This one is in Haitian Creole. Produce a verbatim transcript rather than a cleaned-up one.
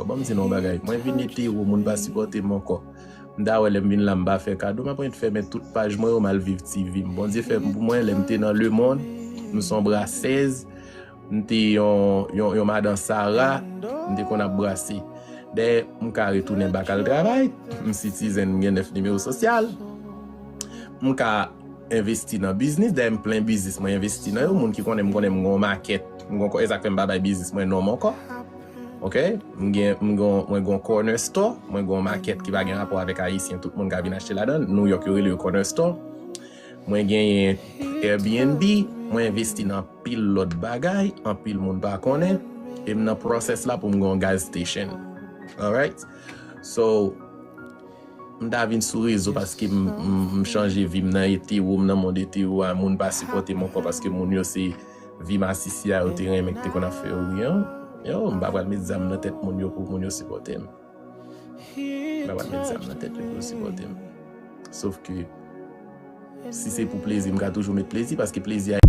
Ban m di nou yon bagay. Mwen vin Ethereum, moun pa sipòte m ankò. M ta wè lè m vin la, m pa fè kado, m ap ret fèmen tout paj mwen yo, m al viv ti vi m. Bondye fè m pou mwen, lè m te nan lemonn, m se yon brasèz, m te yon, yon, yon madan Sara, m te konn ap brase. Dayè, m ka retounen bak al travay, m citizen, m gen nèf nimewo sosyal, m ka envesti nan biznis, dayè m plen biznis, mwen envesti nan yo, moun ki konnen m konnen m gen yon makèt, m gen yon, e sa k fè m pa bay biznis mwen non m ankò. Ok? M gen, m gen, mwen gen yon corner store, mwen gen yon makèt ki pa gen rapò avèk Ayisyen, tout moun ka vin achte ladan l. New York, yo rele yo corner store. Mwen genyen Airbnb, mwen envesti nan anpil lòt bagay, anpil moun pa konnen. E m nan process la pou m gen yon gas station. Alright? So, m ta vin sou rezo paske m, m, m chanje vi m nan Ethereum, nan mond Ethereum a, moun pa sipòte m ankò paske moun yo se vi masisi a yo te renmen ki te konn ap fè yo ri an. Yo, m pa pral met zam nan tèt moun yo pou moun yo sipòte m. M pa pral met zam nan tèt yo pou yo sipòte m. Sof ke si se pou plezi, m ka toujou met plezi paske plezi a